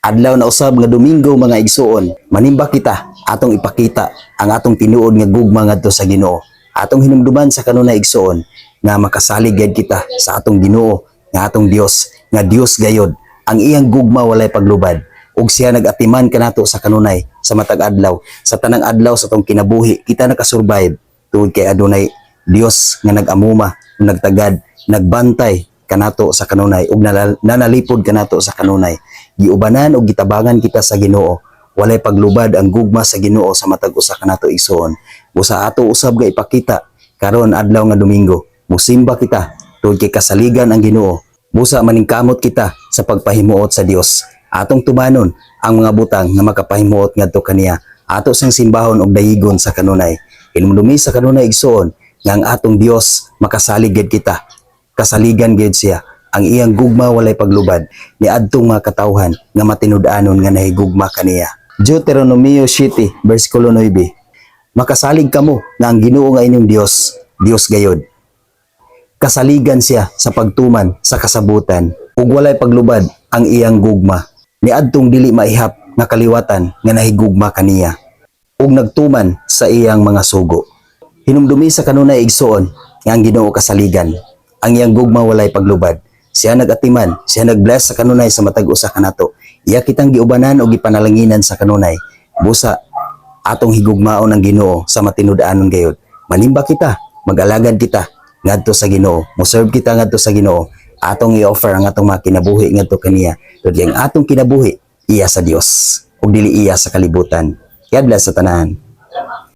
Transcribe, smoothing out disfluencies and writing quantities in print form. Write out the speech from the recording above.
Adlaw na usab nga Domingo, mga igsuon, manimba kita, atong ipakita ang atong tinuod nga gugma ngadto sa Ginoo. Atong hinumduman sa kanunay, igsuon, nga makasalig gyud kita sa atong Ginoo, nga atong Dios, nga Dios gayod. Ang iyang gugma walay paglubad ug siya nagatiman kanato sa kanunay, sa matag adlaw, sa tanang adlaw sa atong kinabuhi. Kita nakasurvive tungod kay adunay Dios nga nag-amuma, nagtagad, nagbantay kanato sa kanunay ug nanalipod kanato sa kanunay. Giubanan ug gitabangan kita sa Ginoo. Walay paglubad ang gugma sa Ginoo sa matag usa kanato, igsoon. Busa ato usab ga ipakita karon adlaw nga Domingo. Musimba kita tungod kay kasaligan ang Ginoo. Busa maningkamot kita sa pagpahimuot sa Dios. Atong tumanon ang mga butang nga makapahimuot ngadto kaniya. Ato sang simbahon og dayigon sa kanunay. Hinumdumi sa kanunay, igsoon, nga ang atong Dios makasalig gid kita. Kasaligan gid siya. Ang iyang gugma walay paglubad ni adtong mga katawhan nga matinud-anon nga nahigugma kaniya. Deuteronomio 7 versikulo 9. Makasalig kamo nga ang Ginoo nga inyong Dios, Dios gayod. Kasaligan siya sa pagtuman sa kasabutan ug walay paglubad ang iyang gugma ni adtong dili maihap nga kaliwatan nga nahigugma kaniya ug nagtuman sa iyang mga sugo. Hinumdumi sa kanunay, igsuon, nga ang Ginoo kasaligan. Ang iyang gugma walay paglubad. Siya nagatiman, siya nagbless sa kanunay sa matag usa kanato. Iya kitang giubanan o gipanalanginan sa kanunay. Busa atong higugmaon ang Ginoo sa matinud-anon gayod. Manimba kita, mag-alagad kita ngadto sa Ginoo, mo-serve kita ngadto sa Ginoo. Atong i-offer ang atong mga kinabuhi ngadto kaniya. Tungod ang atong kinabuhi iya sa Dios ug dili iya sa kalibutan. God bless sa tanan.